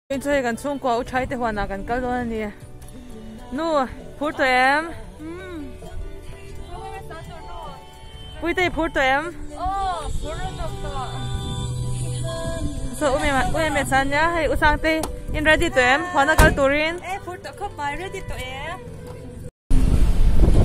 Chu hei kan chhungkua u Thaite huanah kan kal dawn a ni. Nu, phur tawh em? Puite i phur tawh em? So u u em chan nia hei u Sangte in ready tawh em? Huana kal turin? E phur tawh khawp mai ready tawh e.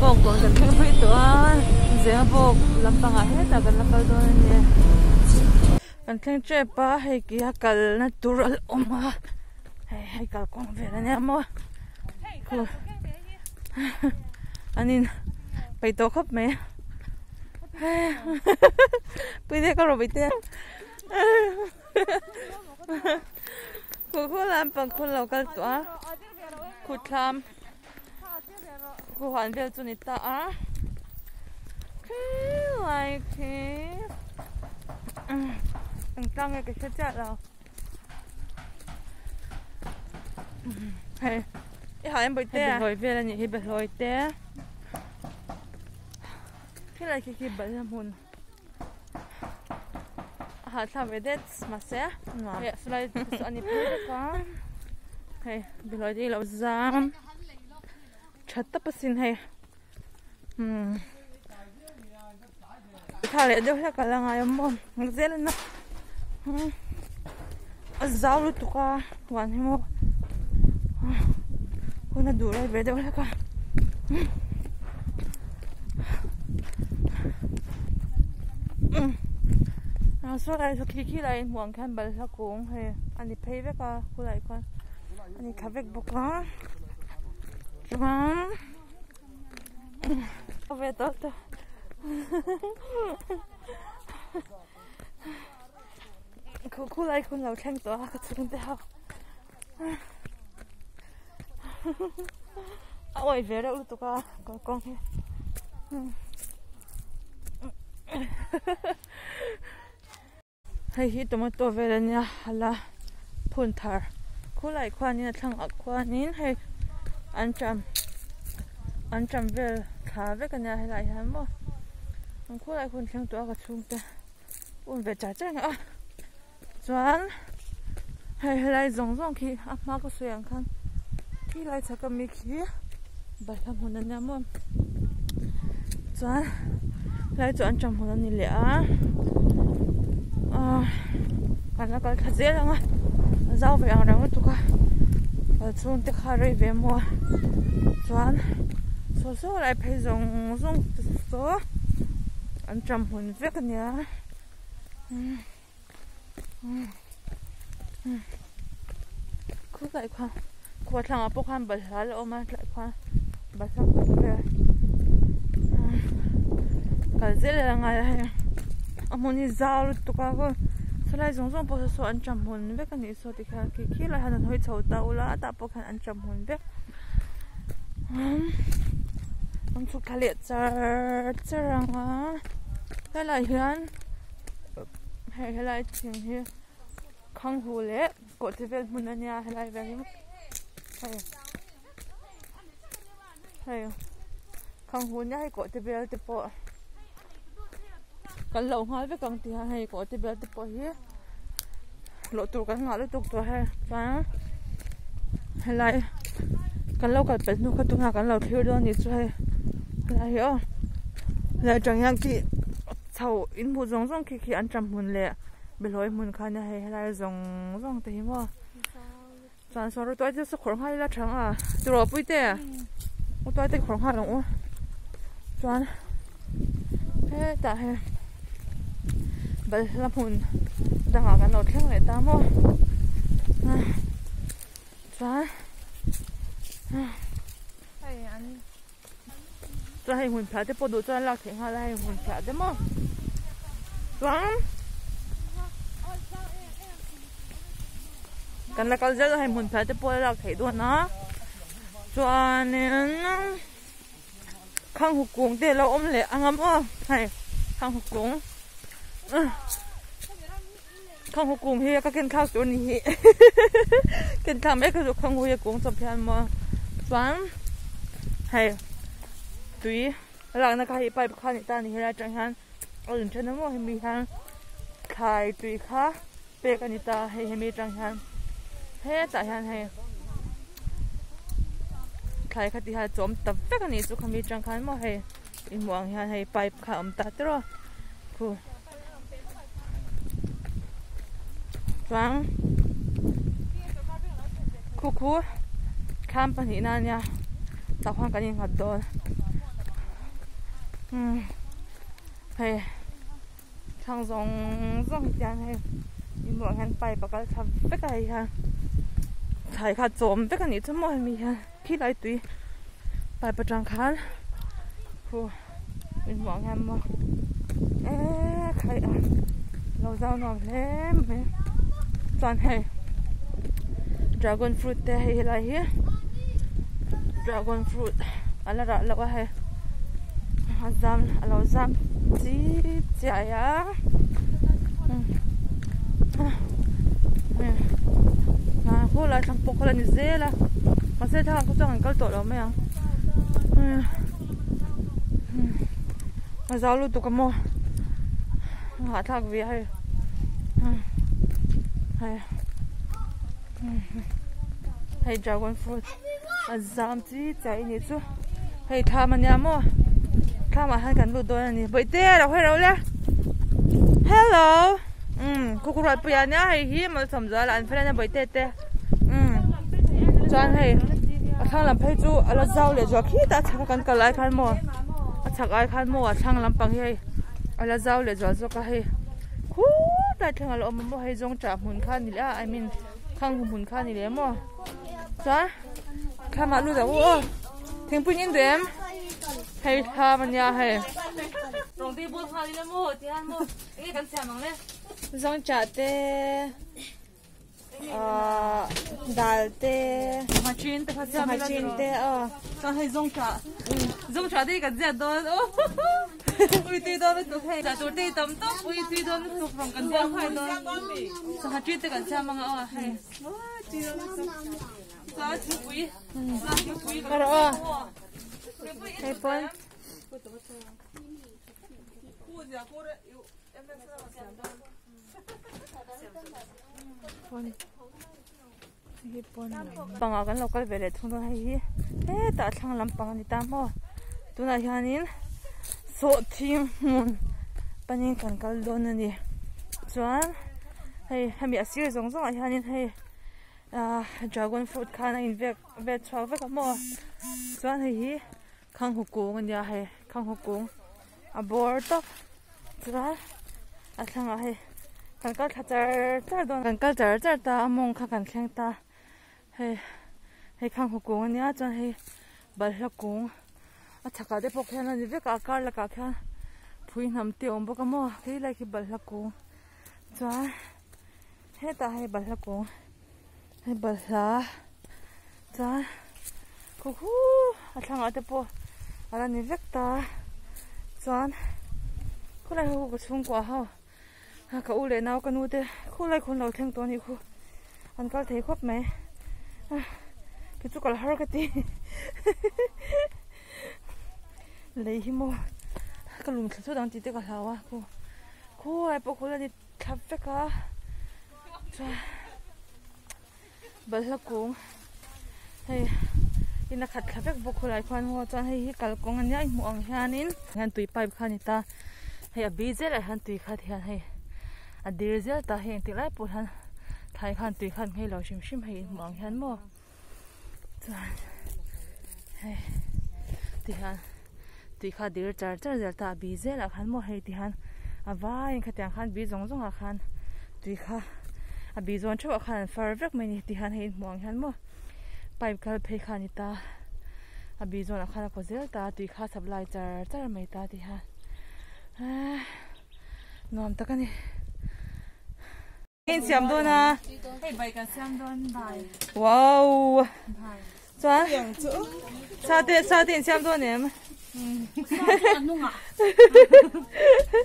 Bawk bawk kan thleng phei tawh a, zenga bawk lampangah hetah kan la kal dawn a ni. Kan thleng tep a, hei ki a kalna tur a la awm a, hei hei kalkawng vel a nia maw khu an in peih tawh khawp mai pui te ka rawh pui te khu khu lampang khu lo kal tawh a khu thlam. Huan vel chu ni ta a khilai khi eng tlang nge ka hre chiah lo hei i ha em bawihte hei behlawi vel a nih hi behlawi te khilai khi khi balhla hmun a hahthlak ve det mahse hei saw lai te chu a ni phei vek a hei behlawi te hi lo zam tha tawp asin hei umm thla leh deuh hlek a la ngai a maw zel a na a zau lutuk a huan hi maw hun a duh lai ve deuh hlek a. Saw lai saw khi khi lai in hmuh ang khian balhla kung hei a ni phei vek a khulai khuan a ni thla vek bawk a chuan ve tawh tawh khu khulai khun lo thleng tawh a ka chhungte ho. A awih ve reuh lutuk a kalkawng hi hei hi tomato vel a nia hala phun thar khulai khuanin a thlangah khuanin hei an ṭam an ṭam vel thla vek a nia helaiah hian maw an khulai hun thleng tawh a ka chhungte um ve char char a. Chuan hei helai zawng zawng khi a hma ka sawi ang khan khi lai chhak ami khi balhla hmun a nia maw chuan helai chu an ṭam hmun a ni leh a ahh kan la kal thla zel ang a a zau ve ang reng lutuk a kal chhung te kha rei ve maw chuan saw saw lai phei zawng zawng te saw an ṭam hmun vek a nia. Khulai khuan khua thlangah pawh khan balhla a la awm a tlai khuan balhla kawng vel kal zel a la ngai a hei a hmun hi zau lutuk a sawlai zawng zawng pawh saw saw an ṭam hmun vek a nih saw tikhian khi khi lai hian an hawi chho ta ula tah pawh khan an ṭam hmun vek an chhuk thla leh char char ang a helaiah hian hei helai thing hi khanghu leh kawhte vel hmun a nia helai vel hi hei hei khanghu nia hei kawhte vel te pawh kan lo nghal vek ang tih a hei kawhte vel te pawh hi lawh tur kan ngah lutuk tawh hei chuan helai kan lo kal pelh hnu kha tunah kan lo thlir dawn a nih chu hei helai hi aw helai atang hian khi chho in hmuh zawng zawng khi khi an ṭam hmun leh behlawi hmun kha ania hei helai zawng zawng te hi maw chuan sawn rawtuai te chu khawrh nghal ila ṭha ang a tiraw puite rawtuai te khawrh nghal ang u chuan hetah hian balhla hmun dangah kan lo thleng leh ta maw chuan chuan hei hmun phiah te pawh duh chuan a lak theih nghal a hei hmun phiah te maw chuan kan la kal zel a hei hmun phiah te pawh a lak theih dawn a chuanin khanghu kung te alo awm leh ang a maw hei khanghu kung khanghu kung hi ka ken thlak tur a ni hi ken thlak mai ka duh khanghu hi a kung chawp hian maw chuan hei tui a lakna kha hei pipe kha a ni ta a ni helai atang hian a in then a maw hemi hian thlai tui kha pek a ni ta hei hemi atang hian. Hetah hian hei thlai kha ti hian a chawm ta vek a nih chu khami atang khan maw hei i hmuh ang hian hei pipe kha a awm ta tiraw khu chuan khu khu thlam pahnih na ania tah khuan kan innghat dawn umm hei. Thlang zawng zawng hi tiang hei inbuah hian pipe a kal thla vek a hei hian thlai kha a chawm vek a nih chu maw hemi hian khilai tui pipe atang khan khu inbuah ang hian maw eee khai a lo zau nuam hle mai chuan hei dragon fruit te hei helai hi dragon fruit a la rah loh a hei. A zam a lo zam chi chiai a khaw lai thlang pawh kha la ni zel a mahse thlalak te chuan an kal tawh lo mai ang a zau lutuk a maw a hahthlak ve a hei hei hei dragon fruit a zam chi chiai a nih chu hei thlam ania maw thlam ah hian kan lut dawn ani bawihte lo hawi ro le hello umm kukawr pui ania hei hi malsawm zual an fel ania bawihte te umm chuan hei a thlang lam phei chu a la zau leh zual khitah a chhak a kan kal lai khan maw a chhak ai khan maw a thlang lampang hi hei a la zau leh zual zawk a hei khulai thleng a la awm a maw hei zawng chah hmun kha a ni leh a i mean khang hmun kha a ni leh maw chuan thlamah lut ang u aw thingpui in duh em hei thlam ania hei Zawng chah te ahh dal te sangha chin te aw chuan hei zawng chah zawng chah te hi kan ziat dawn aw ui tui dawn lutuk hei chah tur te hi tam tawp ui tui dawn lutuk rawng kan buang nghal dawn sangha chin te kan siam ang a aw hei. Hei pawn Pangah kan lo kal ve leh thung dawn hei hi hetah thlang lampang a ni ta maw tunah hianin sawhthing hmun panin kan kal dawn a ni chuan hei hemi a sir zawng zawngah hianin hei ahh dragon fruit khan a in vek vel chhuak vek a maw chuan hei hi khanghu kung a nia hei khanghu kung a bawr tawp chuan a thlangah hei kan kal thla char char dawn kan kal char char ta a mawng kha kan thleng ta hei hei khanghu kung a nia chuan hei balhla kung a chhakah te pawh khian a ni vek a a kar lakah khian phui hnam te a awm bawk a maw helai khi balhla kung chuan hetah hei balhla kung hei balhla chuan khaw khu a thlangah te pawh a la ni vek ta chuan khawlai ho ka chhungkua ho ka u leh nau ka nu te khulai khu an lo thleng tawh a nih khu an kal thei khawp mai kei chu kal har ka ti lei hi maw ka lung thla thut ang tih te ka hlau a khu khulai pawh khu la ni thlap vek a chuan balhla kung hei in a khat thla vek bawk khawlai khuan maw chuan hei hi kalkawng ania i hmuh ang hianin hian tui pipe kha a ni ta hei a bi zelah hian tui khat hian hei a dir zel ta hei engtik lai pawh hian thlai khan tui khan nghei lo hrim hrim hei i hmuh ang hian maw chuan hei ti hian tui kha a dir char char zel ta a bi zelah khan maw hei ti hian a vaiin khatiang khan bi zawng zawngah khan tui kha a bi zawn theuhah khan an far vek mai a ni ti hian hei inhmuh ang hian maw pipe kal phei kha a ni ta a bi zawnah khan a kaw zel ta tui kha a supply char char mai ta ti hian eee nuam tak a ni. Hei siam dawn a. Hei bai kan siam dawn bai. Wow. Chuan sa te sa te in siam dawn em?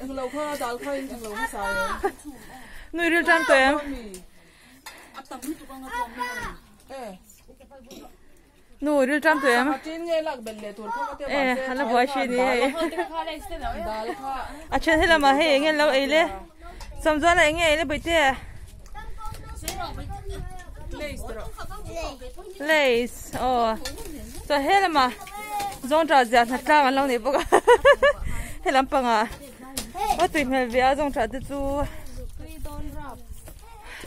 Englo kha dal kha in englo kha sa em. Nui ril tan tawh em? Eh. Nu ril tan tawh em? Tin nge lak bel leh tur kha ka te Eh, ala buai shi ni hei. A then helama hei enge lo ei le. Sawmzuala enge ei le Bawihte? Lays aw chuan he lamah zawngṭah ziah hna tlang an lo nei bawk a he lampangah a tui hmel ve a zawngṭah te chu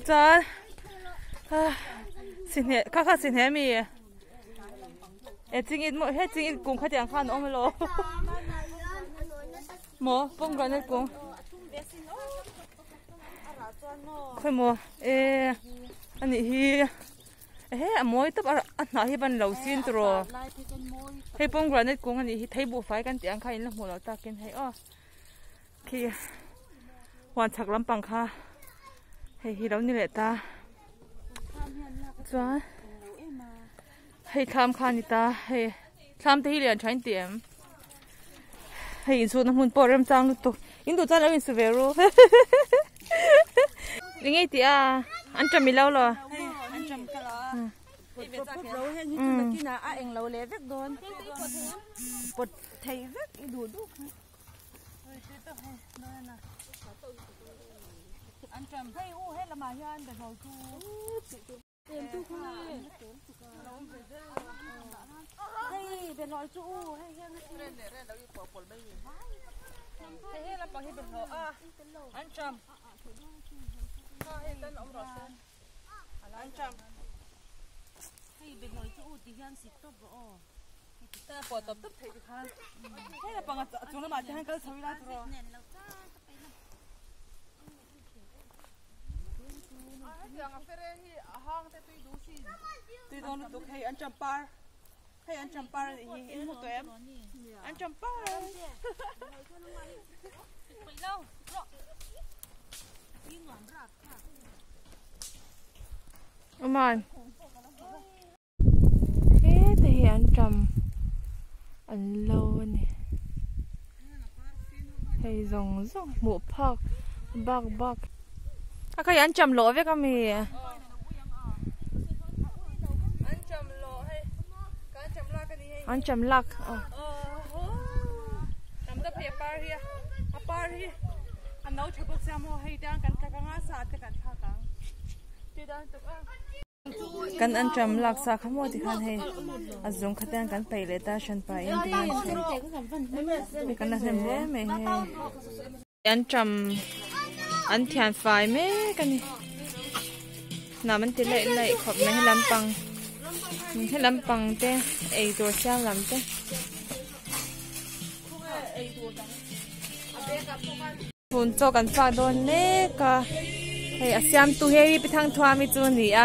chuan ah sihhneh kha kha sihhneh ami e chingit maw he chingit kung khatiang khan a awm elaw maw pomegranate kung. Khawimaw e a nih hi ehe a mawi tawp a a hnah hi ban lo sin tiraw hei pomegranate kung a nih hi thei buhfai kan tih ang kha in la hmuh loh takin hei aw khi huan chhak lampang kha hei hi lo ni leh ta chuan hei thlam kha a ni ta hei thlam te hi lian tha in ti em hei inchhukna hmun pawh remchang lutuk in duh chuan lo insu ve ru eng nge tih a an ṭam ilo lo Tui dawn lutuk hei an champar hei an champar a nih hi in hmu tawh em an champar Aman Heta hi an ṭam an lo a ni. Hei zawng zawng hmuh phak bak bak. A kha hi an ṭam lawh vek a mi? An ṭam lak aw. Kan an ṭam lak sa kha maw tikhan hei a zung kha te kan peih leh ta hran pah in tikhan hei kan la hnem hle mai hei an ṭam an thian fai mek a ni hnam an ti laih laih khawp mai he lampang he lampang te eitur siam lam te. Phun chaw kan fak dawn mek a hei a siamtu hi hei pi Thangthuami chu a ni a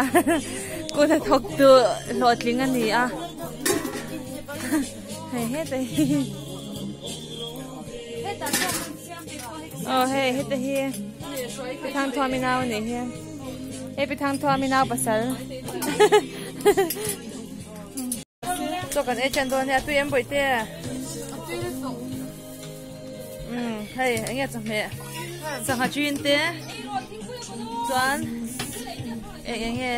kut a thawk tu hlawhtling a ni a hei heta hi aw hei heta hi pi Thangthuami nau a nih hi hei pi Thangthuami nau pasal Chaw kan ei ṭan dawn nia tui em bawihte umm hei eng nge chawhmeh sangha chin te chuan eng eng nge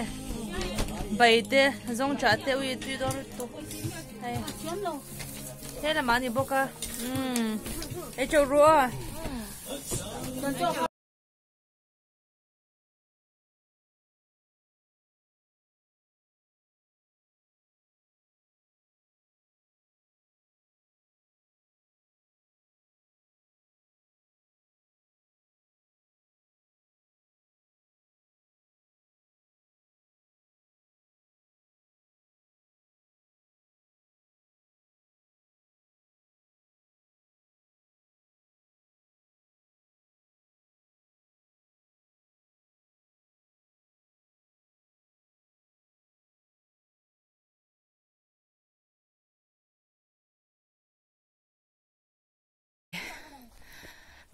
bai te zawng chah te ui tui dawn lutuk hei he lamah a ni bawk a umm ei chauh ru aw.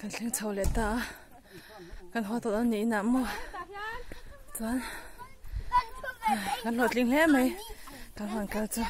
Kan thleng chho leh ta a kan haw tawh dawn niin ah maw chuan kan hlawhtling hle mai kan hawn kal chu.